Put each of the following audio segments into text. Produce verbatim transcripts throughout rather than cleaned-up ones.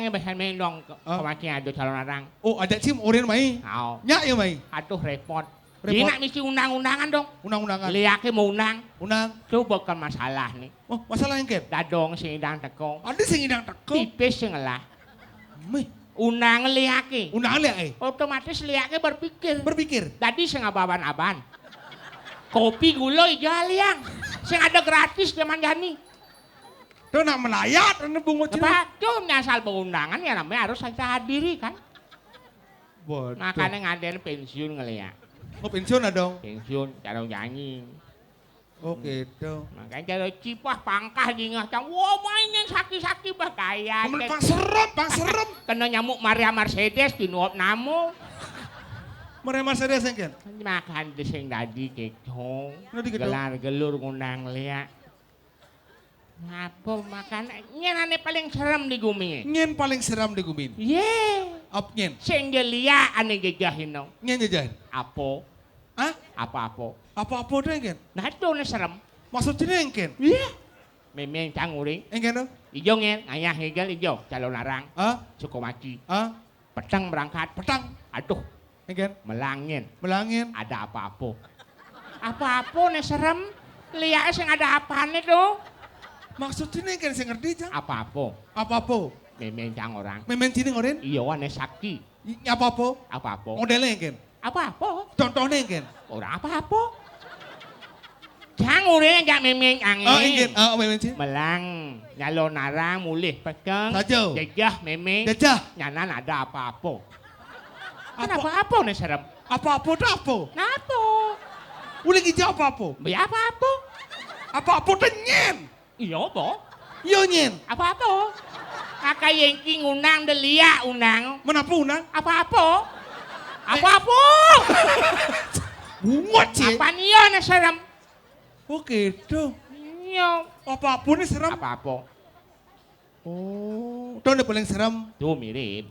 Biasa main dong ke, ah, ke Maki ada calon arang. Oh, ajak cim orin mai. Au. Nyak ya mai. Aduh, repot. Repot. Ini nak mesti undang-undangan dong. Undang-undangan. Liake mau undang. Undang. Coba kan masalah nih. Oh, masalah yang ken? Dadong sing idang teko. Ada sing idang teko. Tipis sing lah. Mih. Undang liake. Undang liake. Otomatis liake berpikir. Berpikir. Tadi sing aban-aban. Kopi gula ijo liang. Sing ada gratis zaman jani. Tuh nak melayat, ini bungut sini. Apa? Tuh asal berundangan ya namanya harus kita hadiri kan. Waduh. Makanya ngadain pensiun ngeliat. Oh, pensiun lah dong. Pensiun, cara nyanyi. Oh, gitu. Makanya cara cipah pangkah dingah cang. Wah, mainin sakti-sakti bah gaya. Pang serem, pang serem. Kena nyamuk Maria Mercedes di nuop namu. Maria Mercedes yang ken? Makan desing dadi gitu. Dadi gitu. Gelar gelur ngundang liak. Ngapa makan? Nyen ane paling serem di gumi. Nyen paling serem di gumi. Ye. Ap nyen? Sing gelia ane jejahin dong. Nyen jejahin? Apo? Hah? Apa-apo. Apa-apo deh ngen? Nah, itu ane serem. Maksudnya ngen? Iya. Memeng cang uring. Ngen dong? Ijo ngen, ngayah ngigel ijo, calon arang. Hah? Sukomaki. Hah? Petang berangkat. Petang. Aduh. Ngen? Melangin. Melangin. Ada apa-apa. Apa-apa nih serem. Lihat sing ada apaan itu. Maksudnya ngen sing ngerti, Cang? Apa-apa. Apa-apa. Memeng cang orang. Memeng cini ngorin? Iya, ane sakti. Apa-apa. Apa-apa. Modelnya ngen? Apa-apa. Contohnya ngen? Orang apa-apa. Cang uring ajak memeng angin. Oh, inggih. Ah, memeng, Cing. Melang, nyalon arang, mulih peteng. Saja. Jejah memeng. Jejah. Nyanan ada apa-apa. Kan apa-apa nih serem. Apa-apa tuh apa? Napa? Uling hijau apa-apa? Ya apa-apa. Apa-apa tuh nyen. Iya apa? Iya nyen. Apa-apa. Kakak Yengki ngundang delia undang. Menapa undang? Apa-apa. Apa-apa. Bungut, Cing. Apa nih ya nih serem? Oh gitu. Iya. Apa-apa nih serem? Apa-apa. Oh, tuh nih paling serem. Tuh mirip.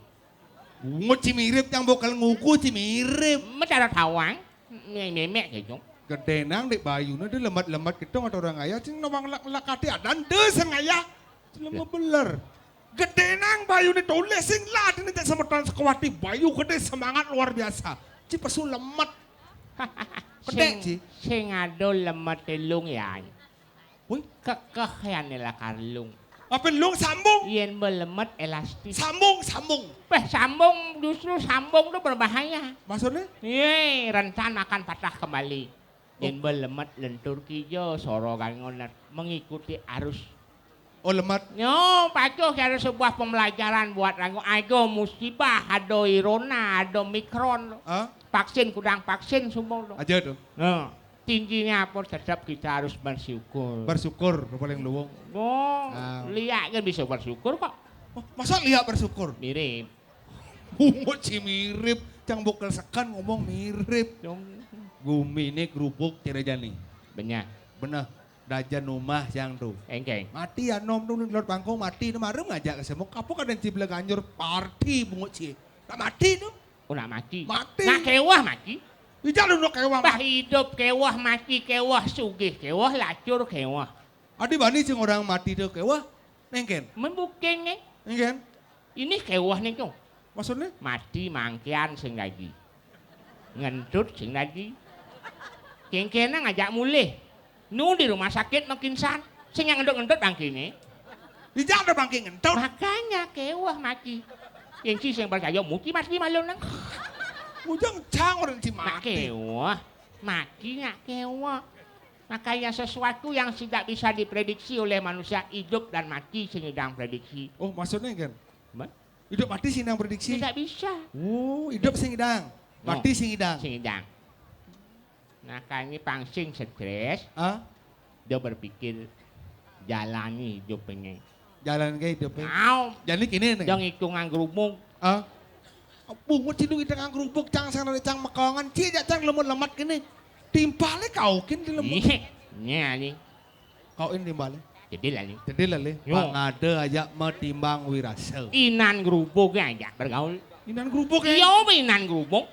Bungut ci mirip, yang bakal nguku ci mirip. Mecara tawang. Memek gitu. Gede nang dek bayune dek lemat-lemat gitu ada orang ayah, cing nawang lak-lak kati adan deh sing ayah. Cing lemah beler. Gede nang bayune tulis sing lah dene cek semeton Sukawati, bayu gede semangat luar biasa. Ci pesu lemet. Gede, sing, ci. Sing ado lemet telung ya. Wih. Kekeh ya nih lakar lung. Apa lung sambung? Yen belemet elastis. Sambung, sambung. Beh, sambung justru sambung tuh berbahaya. Maksudnya? Ye, rentan akan patah kembali. Oh. Yen belemet lentur kijo, sorogan ngonet, mengikuti arus. Oh, lemet. Nyo, patuh ada sebuah pembelajaran buat rangu. Ado musibah, ado irona, ado mikron. Hah? Vaksin, kudang vaksin, sumbung tuh. Aja tuh. Nah. Tingginya apa tetap kita harus bersyukur. Bersyukur, paling luwung. Oh, ah. Liak kan bisa bersyukur kok. Oh, masa liak bersyukur? Mirip. Bungut ci mirip, cang bukel sekan ngomong mirip. Dong. Gumi ini gerubuk cere jani. Benyah. Bener. Dajan rumah cang tuh. Engkeng. Mati ya nom tuh di luar pangkong mati, ini marem ngajak ke semuk. Apa kadang cibla ganjur party bungut ci. Tak mati tuh. Oh, nak mati. Mati. Nak kewah mati. Ijak lu nak kewah. Bah mati. Hidup kewah, mati kewah, sugih kewah, lacur kewah. Adi bani sing orang mati tuh kewah, nengken. Men bukan nih. Nengken. Ini kewah nih tuh. Maksudnya? Mati mangkian sing lagi. Ngentut sing lagi. Kengkena ngajak mulih. Nu di rumah sakit makin san. Sing yang ngentut-ngentut bangkine. Ijak ada bangki ngentut. Makanya kewah mati. Yang ci sing percaya muti mati malu nang. Ujang cang orang ci mati. Nak kewah. Mati nak kewah. Makanya sesuatu yang tidak bisa diprediksi oleh manusia hidup dan mati sing idang prediksi. Oh, maksudnya kan? Hidup mati sing idang prediksi. Tidak bisa. Oh, hidup sing idang. No. Mati sing idang. Sing idang. Nah, kami pangsing stres. Hah? Dia berpikir jalani hidupnya. Jalan ke hidupnya. Mau. Jadi kini nih. Yang hitungan gerubung. Hah? Bungut ci lu hitungan gerubuk cang sang dari cang mekongan ci aja cang lemut lemat kini. Timpalnya kau kin di lemut. Iya, iya nih. Kau ini timpalnya. Jadi lah nih. Jadi lah nih. Yo. Pangada aja metimbang wirasa. Inan gerubuk aja bergaul. Inan gerubuk ya? Iya, apa inan gerubuk?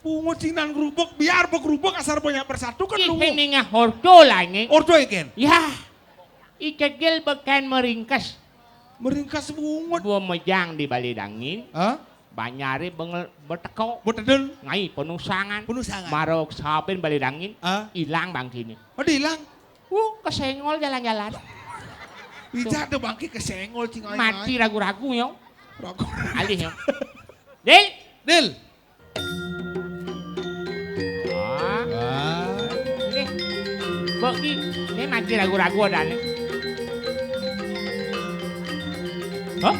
Bungut sinan gerubuk, biar begerubuk asal banyak bersatu kan lu. Ini nggak ordo lah ini. Ordo ikan. Ya. Icegel beken meringkes. Meringkas bungut. Bumejang di Bale Dangin. Hah? Banyare bengel beteko. Betedel. Ngai penusangan. Penusangan. Marok saben Bale Dangin. Hah? Ilang bangkine. Oh, diilang? Uh, kesenggol jalan-jalan. Ija ada bangke kesenggol, cing, ai, mati ai. Ragu-ragu, yo. Ragu. Alih, yo. Dil. Dil. Ah. Wah. Ini. Mbok ki, ini mati ragu-ragu adane. Hah?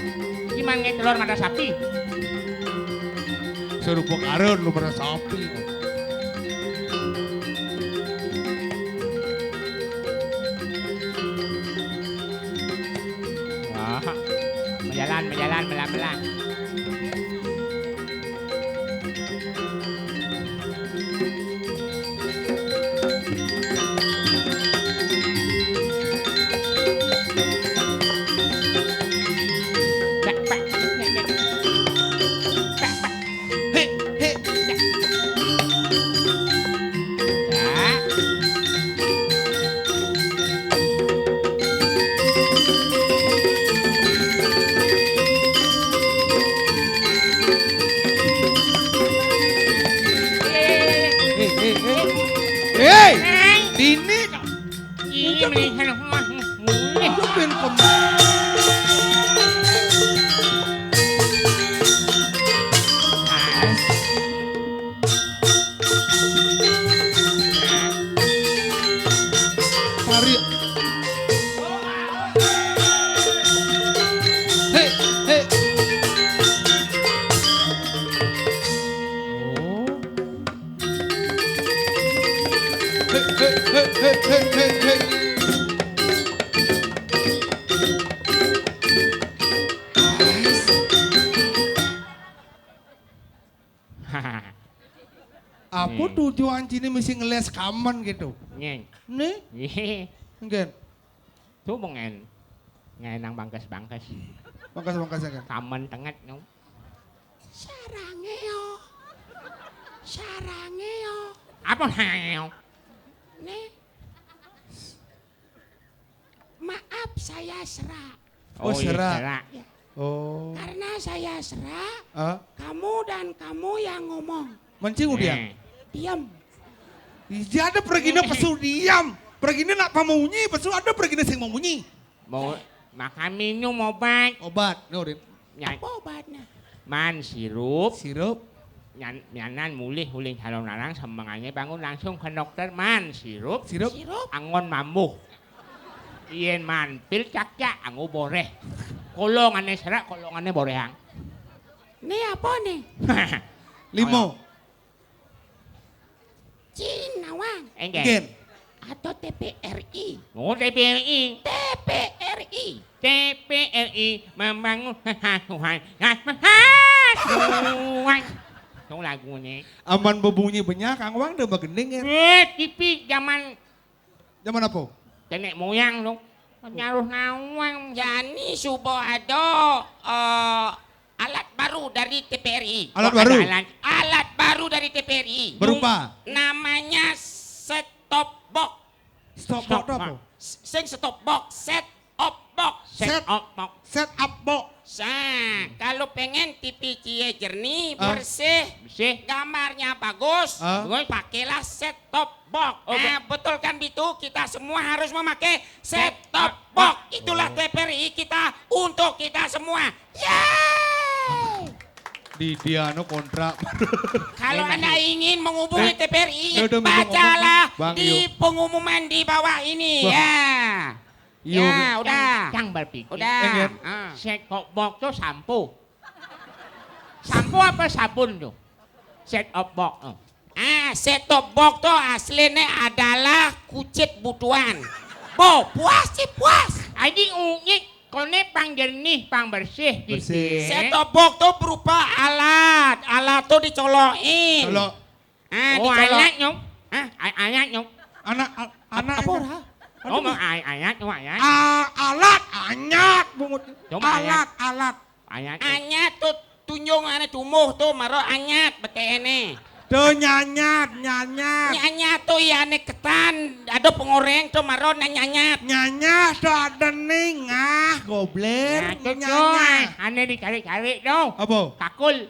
Iki mangan telur mata sapi. Serupa karun lu mata sapi. Wah. Mejalan, mejalan, melan-melan. He, he. Hei, hei, hei. Hei, dini. Iya, mending sana mulih. Aku pengen kom- Tarik. Hei, hei. Oh. Hei, hei, hei. Apa tujuan cini mesti ngeles kamen gitu? Nyeng. Nih? Nyeng. Enggak. Tuh mengen. Ngenang bangkes-bangkes. Bangkes-bangkes ya kan? Kamen tenget, no. Sarange yo. Sarange yo. Apa sarange yo? Nih. Maaf, saya serak. Oh, oh, iya, serak. Serak. Ya. Oh. Karena saya serak, ah, kamu dan kamu yang ngomong. Mancing udah. Nih. Diam. Ija ada pergina pesu diam. Pergina nak pamunyi, pesu ada pergina sing mamunyi. Mau makan minum obat. Obat, nurin. Nyai. Apa obatnya? Man sirup. Sirup. Nyan, nyanan mulih uling calon larang semengane bangun langsung ke dokter man sirup. Sirup. Sirup. Angon mambuh. Yen man pil cak-cak anggo boreh. Kolongane serak, kolongane borehang. Ini apa nih? Limo. Cin nawang. Enggen. Enggen. Atau T P R I. Oh, T P R I. T P R I. T P R I membangun Tuhan. Tuhan. Itu lagunya. Aman bebunyi banyak, Kang Wang udah begending ya. Eh, T V zaman zaman apa? Nenek moyang dong. Pengaruh nawang. Jani suba ada, eh, alat baru dari T P R I. Alat baru? Alat, alat baru dari T P R I. Berupa? Namanya set top box. Stop box apa? S-, sing set top box, set top box. Set top box. Set up box. Nah, kalau pengen T V cie jernih, ah, bersih, bersih, gambarnya bagus, ah, bagus, pakailah set top box. Oh, nah, be- betul kan, Bitu? Kita semua harus memakai set top box. Itulah, oh, T P R I kita untuk kita semua. Yeay! Di dia anu kontrak. Kalau Anda ingin menghubungi, eh, T P R I, ya udah, minta bacalah ngomong, Bang, di yuk, pengumuman di bawah ini. Bang. Ya. Iya, ya, udah. Cang, cang berpikir. Udah. Enggak. Ah. Set top box tuh sampo. Sampo apa sabun tuh? Set top box. Oh. Ah, set top box tuh aslinya adalah kucit butuan. Bo, puas sih, puas. Aji ungit, kone pang jernih, pang bersih, bersih, gitu. Set top box tuh berupa alat. Alat tuh dicolokin. Colok. Ah, oh, dicolok. Ayat, Nyong. Hah? Ay-, ayat, Nyong. Anak, a-, anak apa, ora? Oh, mau ay-, ayat, Nyong, ayat. Ah, alat, anyat, bungut. Coba ayat. Alat, alat. Anyat, Nyong. Anyat tuh tunjung ane tumuh tuh, maro anyat, beteene. Tuh nyanyat, nyanyat. Nyanyat tuh iyane ketan, To pengoreng to maro nanyanyat. Nyanyah to ada nih, ngah, gobler, nah, to, nyanyah. Ane dicari-cari to. Apa? Kakul.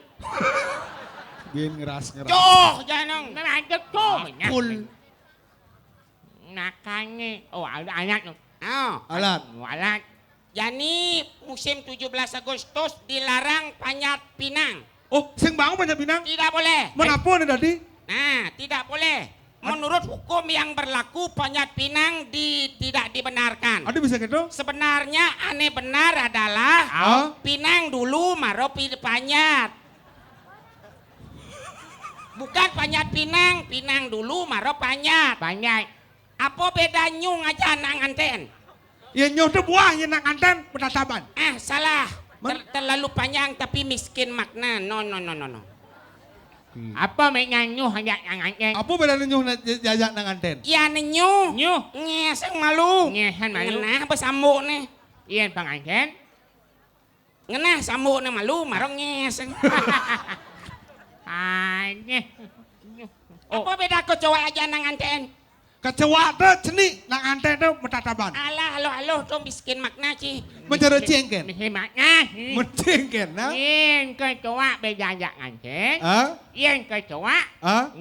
Bin ngeras-ngeras. Joh, janang. Nah, to, to. Kakul. Nakane. Oh, ada alat to. Oh. Alat. Alat. Jani musim tujuh belas Agustus dilarang panjat pinang. Oh, sing bang panjat pinang? Tidak boleh. Menapa nih tadi? Nah, tidak boleh. Menurut hukum yang berlaku, panjat pinang di, tidak dibenarkan. Ada bisa gitu? Sebenarnya ane benar adalah pinang dulu maro pi-, panjat. Bukan panjat pinang, pinang dulu maro panjat. Panjat. Apa beda nyuh ngajak anak nganten? Ya nyuh tu buah, ya anak nganten bertataban. Ah, salah. Ter-, terlalu panjang tapi miskin makna. No, no, no, no, no. Hmm. Apa makna nyuh ngajak anak nganten? Apa beda nyuh na-, ja-, jajak anak nganten? Ya nyuh. Nyuh. Ngeseng malu. Ngeseng malu. Ngenah apa sambuk nih? Iya, penganten. Ngenah sambuk ne malu, maro ngeseng. Aneh. Oh. Apa beda kecoa aja nang nganten? Kecoa tu cenik, nang nganten tu metataban. Alah, aluh-aluh tu miskin makna ci. Mencari cengken. Miskin makna. Mencengken, nah. Yen kecoa beda ajak nganten. Hah? Yen kecoa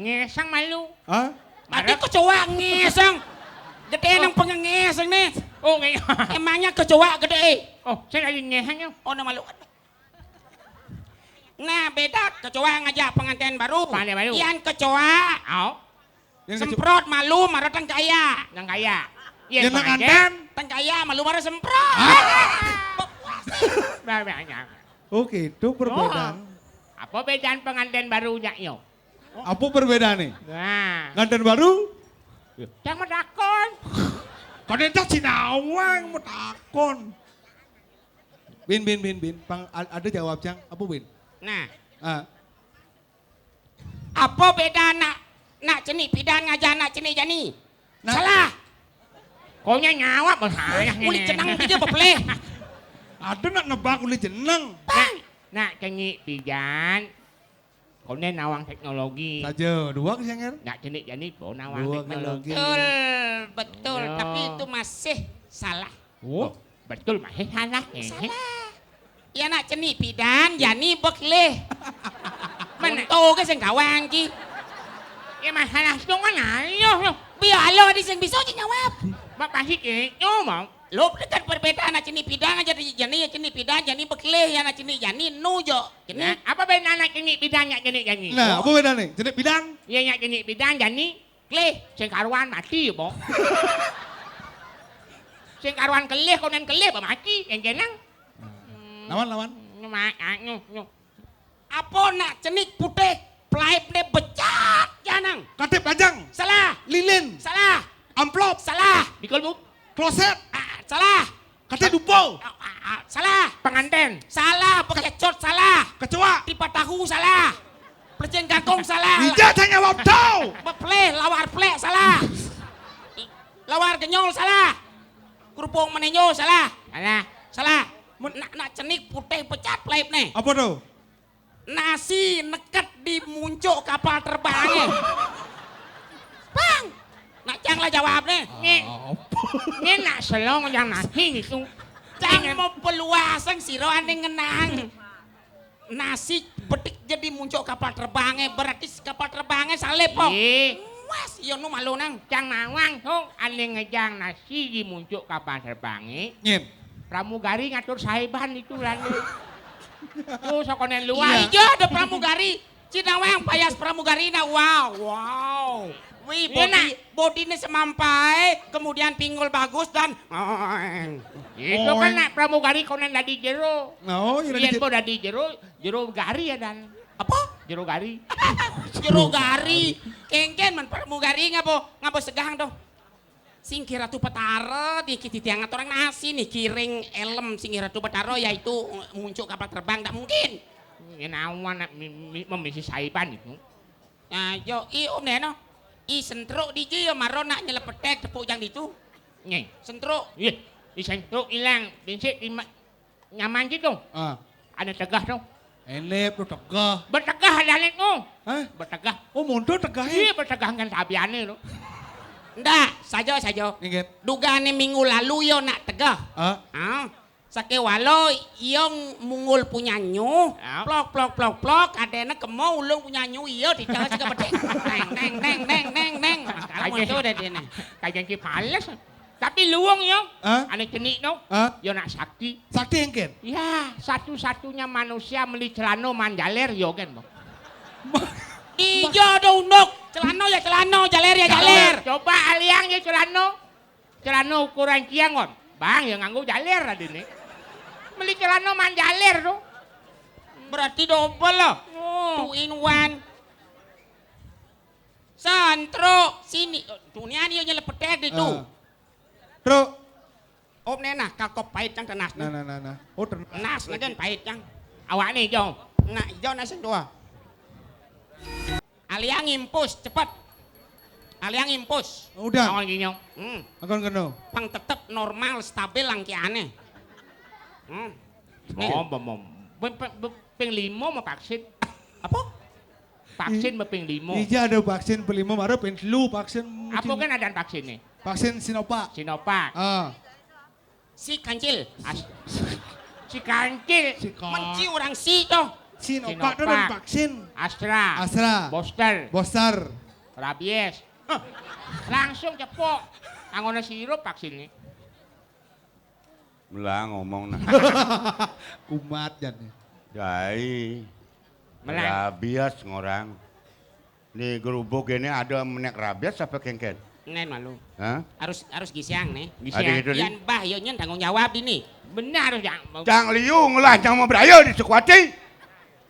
ngeseng malu. Hah? Tapi kecoa ngeseng. Gede nang pengengeseng nih. Oh, ngeseng. Emangnya kecoa gede? Oh, saya lagi ngeseng ya. Oh, nama lu. Nah, beda kecoa ngajak pengantin baru. Pengantin baru. Ian kecoa. Oh. Semprot malu maro tang kaya. Tang kaya. Ian pengantin. Tang kaya malu maro semprot. Hah? Banyak. Oh, gitu perbedaan. Apa bedaan pengantin baru nyak yo? Apa perbedaannya? Nah. Nganten baru? Cang metakon. Kadang tak sinawang metakon. Bin, bin, bin, bin. Pang, a-, ada jawab, Cang. Apa, Bin? Nah. Ah. Apa beda nak, nak cenik pidan ngajak nak cenik jani? Nah. Salah. Konya nyawa bersalah. Uli cenang dia bepeleh. Ada nak nebak uli jeneng. Nak, nak cenik pidan. Konen nawang teknologi. Saja, dua ke siang, er? Nak cenik jani, bo nawang teknologi. Betul, betul. Tapi itu masih salah. Oh, betul masih salah. Salah. Ya nak cenik pidan, jani bekelih. Mana? Untung ke sing kawan ki. Ya masalah tu kan ayo. Biar lo di sing bisa je jawab. Mak pasti gitu, mau. Lo dekat perbedaan nak cenik pidan aja di jani, ya cenik pidan, jani bekelih, ya nak cenik jani, nu jo. Cenik. Nah, apa beda nak cenik pidan, nak cenik jani? Nah, apa beda nih? Cenik pidan? Ya, nak cenik pidan, jani. Kelih. Sing karuan mati, bo. Sing karuan kelih, konen kelih, bo mati, yang jenang. Lawan, lawan. Nyemak, ah, nyuh, nyuh. Apa nak cenik putih, pelaip ne becat, janang. Katip lajang. Salah. Lilin. Salah. Amplop. Salah. Di kolbu. Kloset. Ah, salah. Kate dupo. Ah, ah, ah, salah. Penganten. Salah, bekecot salah. Kecoa. Tipat tahu salah. Pelecing kangkung salah. Ija tanya waktu. Bepleh, lawar plek salah. Lawar genyol salah. Kerupuk meninjau salah. Salah. Salah. Nak, nak cenik putih pecat pelaip nih. Apa tu? Nasi neket di muncuk kapal terbang. Bang, nak cang lah jawab nih. Ni, ni nak selong yang nasi gitu. Cang mau peluasang siro ane ngenang. Nasi betik jadi muncuk kapal terbangnya, berarti kapal terbangnya salib kok. Iya. Mas, iya nu malu nang. Cang nawang tu ane ngejang nasi di muncuk kapal terbangnya. Nyen. Pramugari ngatur sahiban itu lani. Tuh sokonen luar. Iya, ada pramugari. Cinawang payas pramugari nah, wow, wow. Wih, bodi, bodine semampai, kemudian pinggul bagus dan itu kan nak pramugari konen dadi jero. Oh, iya, dadi jero. Jero gari ya dan. Apa? Jero gari. Jero gari. Kengken man pramugari ngapa, ngapa segang tuh? Singgih Ratu Betara, di kiti tiang orang nasi nih, kiring elem Singgih Ratu Betara, yaitu muncuk kapal terbang, tak mungkin. Ngenawan nak mi-, mi-, memisi saiban itu. Nah, yo, i um neno. I sentruk di ji, yo, maro nak nyelepetek tepuk jang ditu. Nyai. Sentruk. Iya, i sentruk ilang, binsik di ma-, Nyaman gitu. Ah. Ada tegah tu. Elep tu tegah. Bertegah ada ni tu. Hah? Bertegah. Oh, mundur tegah, eh? Iya, bertegah dengan sabiane tu. Ndak, saja, saja. Inggih. Dugane minggu lalu yo nak tegah. Ah. Ah. Sakewala yo mungul punyanyu, ah, plok, plok, plok, plok, adene kemo ulung punyanyu iyo dicas ke pedek. Neng, neng, neng, neng, neng, neng. Nah, sekarang muncul deh dia nih. Kayak ki pales. Tapi luwung yo. Ah? Ane cenik no. Ah? Yo nak sakti. Sakti engken? Ya, satu-satunya manusia meli celana manjaler yo kan, Bang. Ijo ada unduk. Celana ya celana, jaler ya jaler. Coba aliang ya celana. Celana ukuran ciang kon. Bang ya nganggo jaler adine. Meli celana manjaler tuh. Berarti double lah. Oh. Two in one. Santro sini. Tunian yo nyelepetek di tu. Ah. Truk. Op ne nah, kakop pait cang tenas. Nah, nah, nah, nah. Oh, tenas. Nas ne kan pait cang. Awak ne ijo. Nah, ijo nas sing dua. Aliang impus, cepet. Aliang impus. Udah. Awan ginyong. Hmm. Akan kena. Pang tetep normal, stabil langkiane. Hmm. Oh, bom, bom. Ping, ping, ping limo mau vaksin. Apa? Vaksin beping limo. Ija ada vaksin pelimo, baru ping telu vaksin. Apa kan ada vaksin nih? Vaksin Sinovac. Sinovac. Ah. Si kancil. As-, si kancil. Si ka- Menci orang si toh. Sinovac itu kan vaksin. Astra. Astra. Booster. Booster. Rabies. Hah. Langsung cepok. Anggone sirup vaksin nih. Melah ngomong nah. Kumat jane. Jai. Melah. Rabies ngorang. Ni gerubuk ini ada menek rabies apa kengken? Nen malu. Hah? Harus, harus gisiang nih. Ada gisiang. Gitu nih. Yan bah yo nyen tanggung jawab ini. Benar harus yang. Cang liu ngelah cang mau berayo di Sukwati.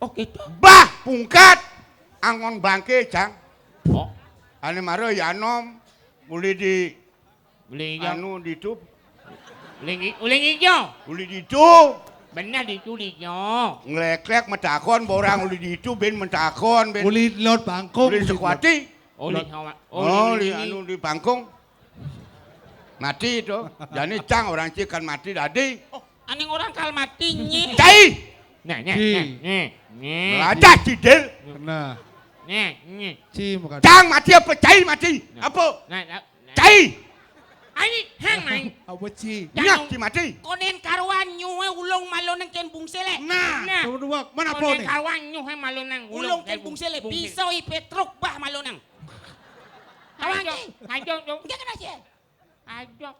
Oh gitu. Bah pungkat angon bangke cang. Oh. Ane maro yanom muli di Uling ijo. Anu ditu. Uling i-, uling ijo. Uli ditu. Bener ditu ijo. Ngleklek metakon borang uli ditu ben metakon ben. Uli lot bangkung. Uli Sukwati. Uli hawa. Oh, uli anu di bangkung. Mati itu. Jani cang orang cik kan mati dadi. Oh, aning orang kal mati nyi. Cai. Nah, nah, nah, nah, nah. Melajah cidil. Nah. Nah, nah. Ci muka. Cang mati apa cai mati? Nah. Apa? Nah, nah. Cai. Ai, hang mai. Apa ci? Nyak ci mati. Konen karuan nyuhe ulung maloneng ken bungsele. Nah, nah. Tahu dua. Mana apa nih? Konen karuan nyuhe maloneng ulung ken bungsele. Bisa i petruk bah maloneng. Kawan ci. Ajo, ajo. Enggak kena ci. Ajo.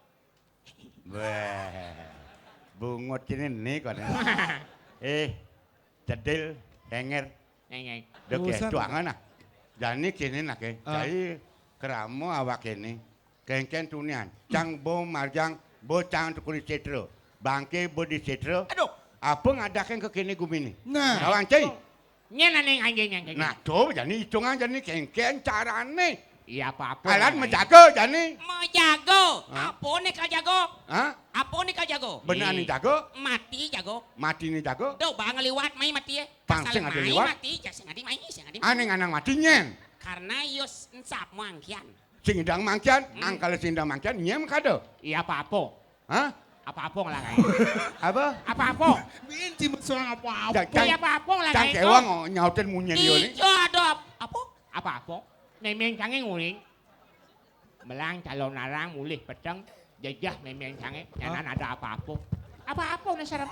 Wah. Bungut kene nih konen. Eh, cedil, henger. Neng, neng. Dek ya, tuangan ah. Jani kene nah ke. Ah. Jai keramo awak kene. Kengken tunian. Cang bo marjang, bo cang tukuri cetro. Bangke bo di cetro. Aduh. Apa ngadakan ke kene gumini? Nah. Kawan cai. Nyen aneh anjing yang kayak. Nah, tuh jani hitungan jani kengken carane. Iya apa-apa. Alat mejaga jani. Mejaga. Hah? Apa nih kau jaga? Hah? Apa nih kau jaga? Benar nih jaga. Mati jaga. Mati nih jaga. Duh, bang liwat mai mati ya. Pang sing ada liwat. Mati, sing ada mai, sing ada mai. Aneh anang mati nyen. Karena yo ensap mangkian. Sing idang mangkian, hmm. Angkal sing idang mangkian, nyem kada. Iya apa-apa. Hah? Apa-apa lah kayak. Apa? Apa-apa. Bin cuma soal apa-apa. Iya apa-apa lah kayak. Cang kewang oh, nyautin munyen yo ni. Ijo ada ap-, apa? Apa-apa. Memeng cange nguling. Melang calon larang mulih peteng. Jejah memeng sange, nyanan ada apa-apa. Apa-apa nih serem.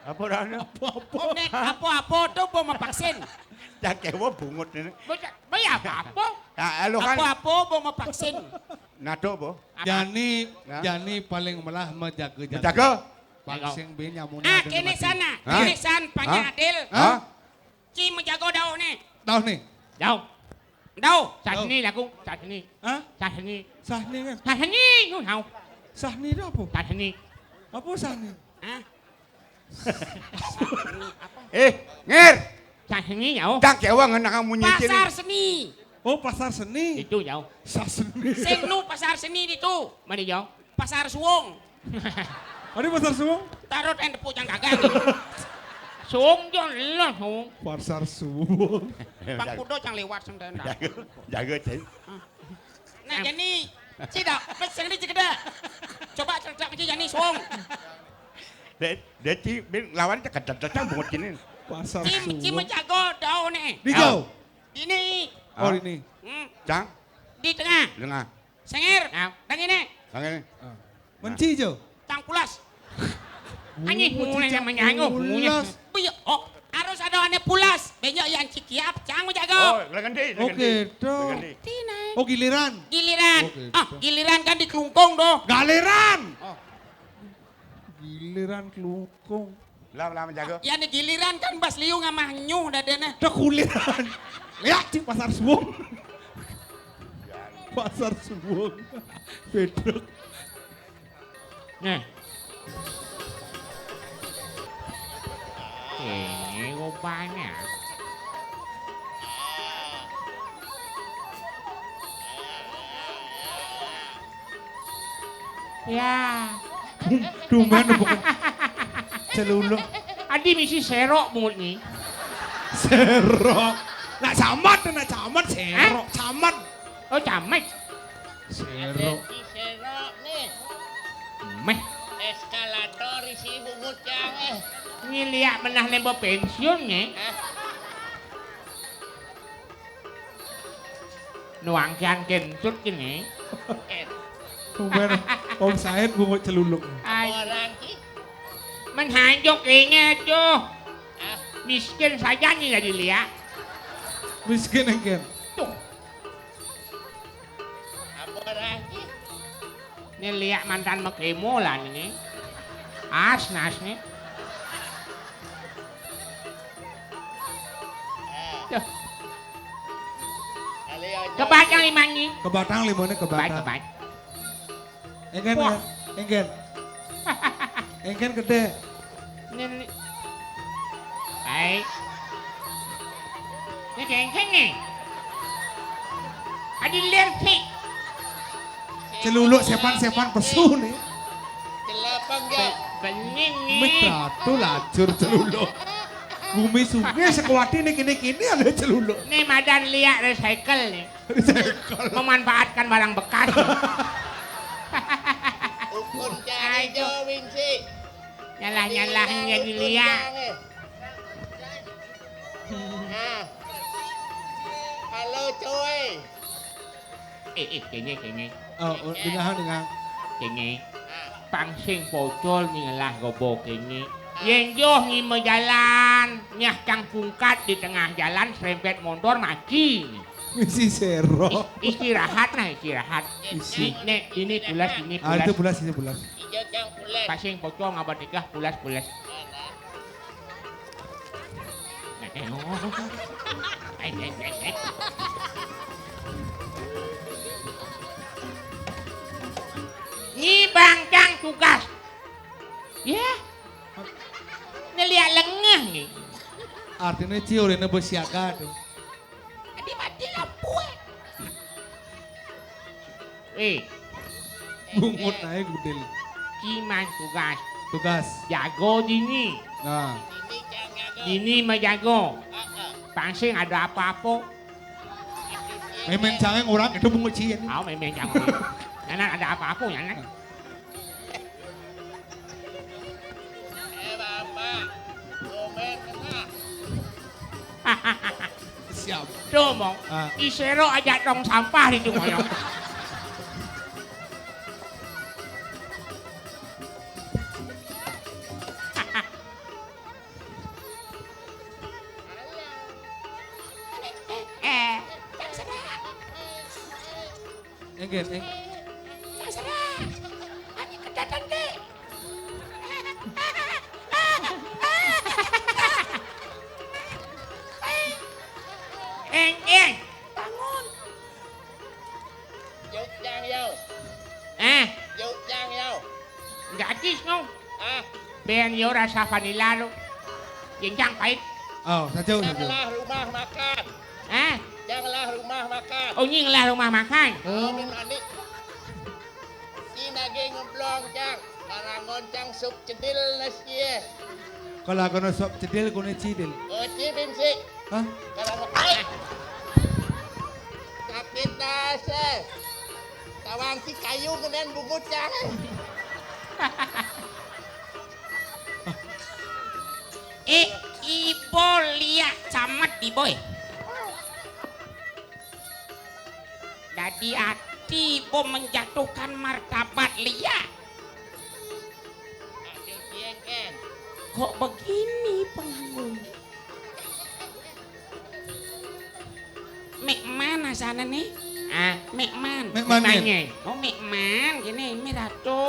Apa rana? Apa-apa. Nek apa-apa tuh bo mevaksin. Cang kewa bungut ini. Bocah, bocah apa-apa. Nah, lo kan. Apa-apa bo mevaksin. Nah, tuh bo. Apa? Jani, nah. Jani paling melah menjaga jani. Menjaga? Paling sing bin nyamune. Ah, kene sana. Hah? Kene san panya adil. Hah? Ci menjaga daun nih. Daun nih. Daun. Daun. Sasni lagu, sasni. Hah? Sasni. Sahni kan? Sasni, nu tahu. Sahni itu apa? Sasni. Apa sahni? Hah? Eh, ngir. Sasni ya. Cang kewa ngenang munyi cini. Pasar seni. Oh, pasar seni. Itu ya. Sasni. Sing nu pasar seni itu. Mana ya? Pasar Suwung. Ada pasar Suwung? Tarot en tepuk cang dagang. Suwung jo lah, Suwung. Pasar Suwung. Bang kudo cang lewat sendiri. Jago, jago, cai. Nah, jani, ci dah, pes yang ni ci keda. Coba cerita ke ci jani Suwung. Dek, dek ci bin lawan cek keda cang bungut kini. Pasar Suwung. Ci menjago daun nih. Di jauh. Ini. Oh, ini. Hmm. Cang. Di tengah. Tengah. Sengir. Nah. Dang ini. Dang ini. Ah. Menci jo. Tang pulas. Anjing, mulai namanya anjing, mulai. Pulas. Oh iya, oh, harus ada ane pulas. Benjok yang cikiap, cang jago. Oh, lagi ganti, lagi ganti. Oke, tuh. Lagi ganti. Tina. Oh, giliran. Giliran. Oke, ah, tuh. Giliran kan di kelungkung tuh. Galiran. Oh. Giliran kelungkung. Lah, lah, menjaga. Ya, nih giliran kan Bas Liu ngamah nyuh dadene. Dah kuliran. Lihat di pasar suwung. Pasar suwung. Beduk. Nah. Ini rupanya. Ya. Tumben bukan celuluk. Adi misi serok bungut ni. Serok. Nak camat, nak camat serok. Hah? Camat. Oh, camat. Serok. Ada si serok nih. Meh. Eskalator isi bungut yang, eh. Ini liak menah lembo pensiun nih. Hah? Nuangkian kentut kini. Tumben Om Said bungut celuluk. Ai. Orang ki. Menhanjok ingat tuh. Ah. Miskin saja nih jadi liak. Miskin engken. Tuh. Apa orang ki? Ini liak mantan mekemo lah ini. As nas nih. Tuh. Kebatang limanya. Kebatang limanya, kebatang. Baik, baik. Engken, wah. Engken. Engken gede. Ini, ini. Baik. Ini engken nih. Adi liar sih. Celuluk sepan-sepan pesu nih. Celapang gak? Be-, bening nih. Mik ratu lacur celuluk. Bumi sungai sekuati nih kini-kini ada celuluk. Nih madan liak recycle nih. Recycle. Memanfaatkan barang bekas. Ukun cari aduh. Jo, Winsi. Nyalah-nyalah jadi liak. Nah. Halo, coy. Eh, eh, kene, kene. Oh, oh, dengar, dengar. Kene. Pang sing pocol ni ngelah gobo kene. Yen joh ni mejalan, nyah cang pungkat di tengah jalan, serempet motor, mati. Misi sero. Is-, istirahat nah, istirahat. Isi. Nek, ini pulas, ini pulas. Ah, itu pulas, ini pulas. Pasing pocol ngabad nikah, pulas, pulas. Ni bangkang tugas. Ya. Ngeliat lengah ni. Artinya ciur ini bersiaga tuh. Adi mati lampu, eh. Eh. Bungut naik gudel. Ciman tugas. Tugas. Jago dini. Nah. Dini mah jago. Pangsing ada apa-apa. Memen cangeng orang itu bungut cian. Ah, memen cangeng. Nana ada apa-apa ya, Nana? Eh, Bapak. Komen, Bapak. Siap. Tuh, Mong. Ah. Isero aja tong sampah itu, Mong. Eh, eh, eh. Enggen, eng-, terserah. Ani kedatan deh. Eng, eng. Bangun. Yuk, Jang, yo. Eh. Yuk, Jang, yo. Enggak adis, no. Ah. Ben yo rasa vanila lo. Jenjang pahit. Oh, satu, satu. Janganlah rumah makan. Hah? Janganlah rumah makan. Oh, ini ngelah rumah makan. Oh, berani. Ini lagi ngeblong, Cang. Karangon, Cang, sup cedil nasi, eh. Kalau aku no sup cedil, kune cidil. Oh, cibin sih. Hah? Karangon. Ai. Sakit nasi. Tawang si kayu kemudian bungut, Cang. Eh, ibo liak camat di boy. Dadi at-, Ibu menjatuhkan martabat Lia. Aduh, piye, Ken? Kok begini pengamun? Mek man asane ne? Ah, mek man. Mek man, Ken. Mek man, ye. Oh, mek man, kene, mi ratu.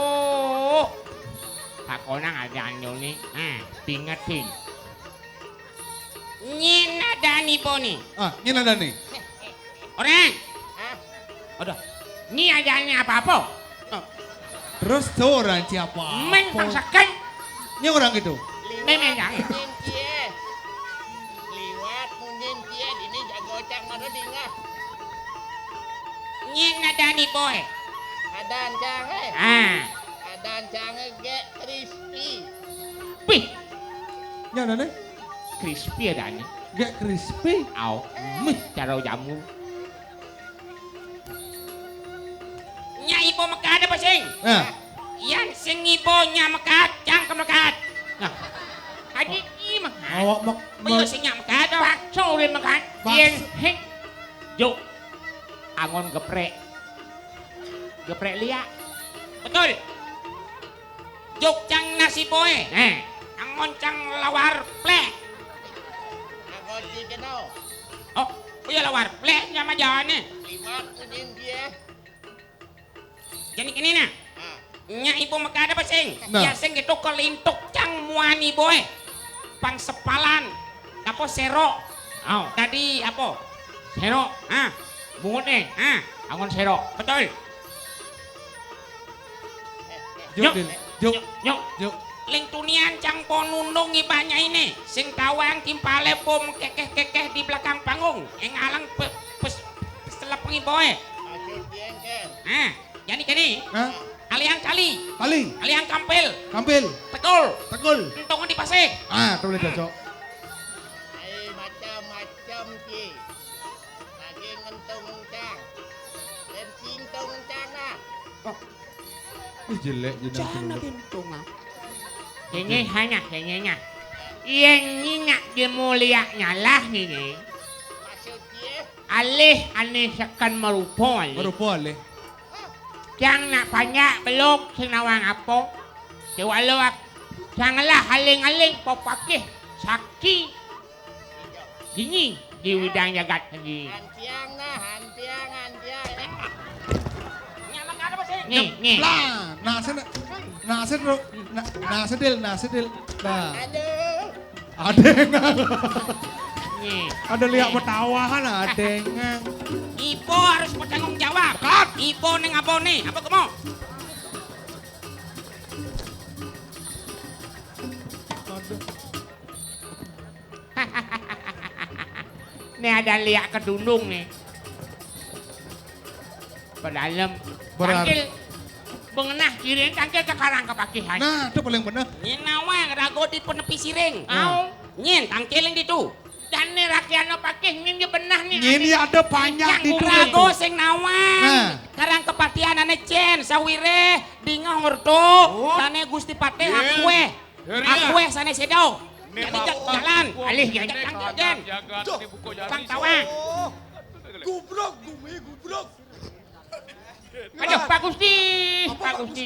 Takonang aja anu ne. Ah, pingetin. Nyen adani bone. Ah, nyen adani. Ora. Hah? Aduh. Nyi adani apa-apa? Ah. Terus tuh orang siapa? Men pangseken. Nyen orang gitu. Memang yang. Nyen piye? Liwat munyin piye dini jago cang mara dingah. Nyen adani boy. Adan cange. Ah. Adan cange gek crispy. Pih. Nyen adani? Crispy adani. Gek crispy. Au. Mih, cara jamur. Nya ibu mekat apa sing? Nah. Yan sing ibu nya mekat, cang ke mekat. Nah. Adi i mekat. Awak mek-, oh, iya, sing nya mekat dah. Bakso ulin mekat. Bakso. Yen hek. Juk. Angon geprek. Geprek liak. Betul. Juk cang nasi boe. Eh. Angon cang lawar plek. Angon si keno. Oh, iya lawar plek sama jane. Liwat kuning dia. Jadi kene nah. Ah. Nya ibu mekat apa sing? Nah. Ya sing gitu kelintuk cang muani boe. Pang sepalan. Apa sero? Oh. Tadi apa? Sero. Ah. Bungut nih. Ah. Angon sero. Betul. Juk, nyok, Dil. Juk. Nyok, nyok. Juk. Ling tunian cang ponunung ibanya ini. Sing tawang timpale bom kekeh-kekeh di belakang panggung. Eng alang pe-, pes-, peselepeng iboe. Maksud dia, Ken? Ah, jadi kene. Hah? Aliang kali. Kali. Aliang kampil. Kampil. Tekul. Tekul. Entongan di pasir. Ah, tuh boleh cocok. Ai macam-macam ki. Lagi ngentung cang. Dan cintung cang ah. Oh. Ih, jelek jeneng. Cana dulu. Gentung ah. Kene hanya, kene nya. Yen nyinak dia mulia nyalah ni, ni. Maksud dia? Alih ane seken merupa alih. Merupa alih. Cang nak panjak belok senawang apa? Cewalo ak-, cang lah aling-aling popakih sakti. Dini di widang jagat sendiri. Hantiang nah, hantiang, hantiang. Nih, nih. Lah, nah, sen-, nah, sen-, nah, nah, sedil, nah, sedil. Nah. Aduh. Adeng. Nih. Ada lihat petawahan, adeng. Ibu harus bertanggung jawab. Ibu ning abone, apa kamu? Aduh. Nih ada liak kedundung nih. Pedalem. Berar- Tangkil. Bengenah kiri tangkil ke karang kepakihan. Nah, itu paling bener. Nyen nawa rago di penepi siring. Nah. Au. Nyen tangkil yang ditu. Dan nih rakyatnya pakih, nyen dia benah nih. Nyen dia ada banyak di rago sing nawa. Nah. Karang kepatihan ane cen, sawire, dingah ngerto, oh. Tane Gusti Patih, iya. Aku eh. Aku eh sana sedo. Jadi jalan. Alih, ya, jalan, jalan. Tuh. Pang tawang. Oh. Gubrok, gumi, gubrok. Aduh, Pak Gusti, apa, Pak Gusti?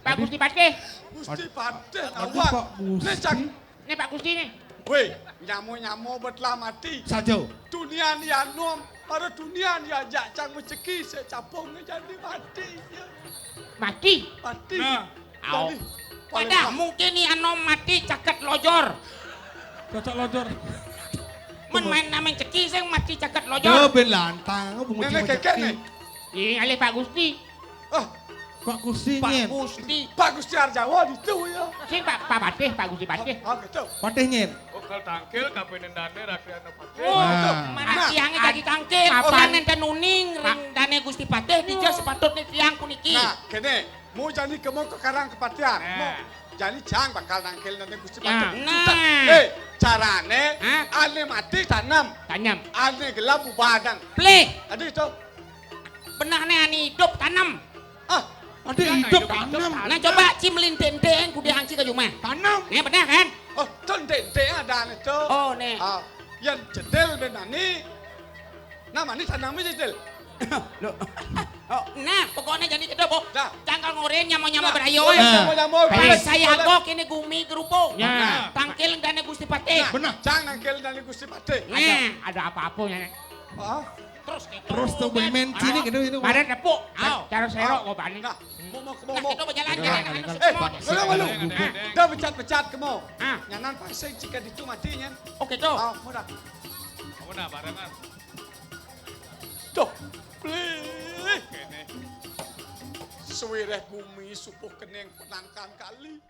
Pak Gusti Patih. Gusti Patih, aduh, awak. Pak Gusti. Nih, Pak Gusti nih. Weh, nyamo-nyamo bet lah mati. Saja. Dunia ni anom, para dunia ni ajak cang rezeki secapung ni jadi mati. Mati? Mati. Nah. Au. Jadi, paling padah mungkin ni anom mati caket lojor. Caket lojor. Men main namen ceki sing mati caket lojor. Yo, ben lantang, bungut. Nenek cuma kekek ceki. Nih. Ih, alih Pak Gusti. Ah. Pak Gusti, Pak nyen. Gusti. Pak Gusti Arjawa itu ya. Sing Pak, Pak Patih, Pak Gusti Patih. Oh, oh, gitu. Patih nyen. Oh, kal tangkil, kape nendane, rakyatnya Patih. Oh, nah. Mana nah, tiangnya jadi tangkil, kapan orang nenten uning, ring dane Gusti Patih, dija sepatutnya tiang puniki. Nah, kene, mau jani kemo ke Karang Kepatihan. Nah. Mau jani cang bakal nangkil nang Gusti Patih. Nah. Nah. Eh, carane, hah? Ane mati tanam. Tanam. Ane gelap bubadan. Plih. Aduh itu. Benah ne ane hidup tanam. Ah, ane hidup tanam. Nah, coba ci melinting-ting kudu anci ke rumah. Tanam. Nih, benar kan? Oh, tu nting-ting ada ane tu. Oh, nih. Ah, yang jedel benani. Nama ni tanam jedel. Lho. Oh, nah, pokoknya jadi gitu, Bu. Nah. Cangkal ngorin nyama-nyama Nah, berayo. boleh, Nah. boleh, boleh. Pas saya Boleh. Kok ini gumi gerubung. Ya. Tangkil dana Gusti Patih. Benar. Cang nangkil dari Gusti Patih. Nah. Ada apa-apa ya, Nek? Ah, Terus gitu. Terus tuh main cini gitu ini. Ada tepuk. Ayo. Cara serok kok, Pak. nah, mau mau mau Nah, mau. kita berjalan Nah, jalan nah, anu nah. Eh, semua. belum belum. Dah pecat-pecat kemo. Ah. Nyanan pasing jika ditu mati nyen. Oke, tuh. Ah, mudah. Kamu nah barengan. Tuh. Blih. Kene. Suwireh bumi supuh kening penangkan kali.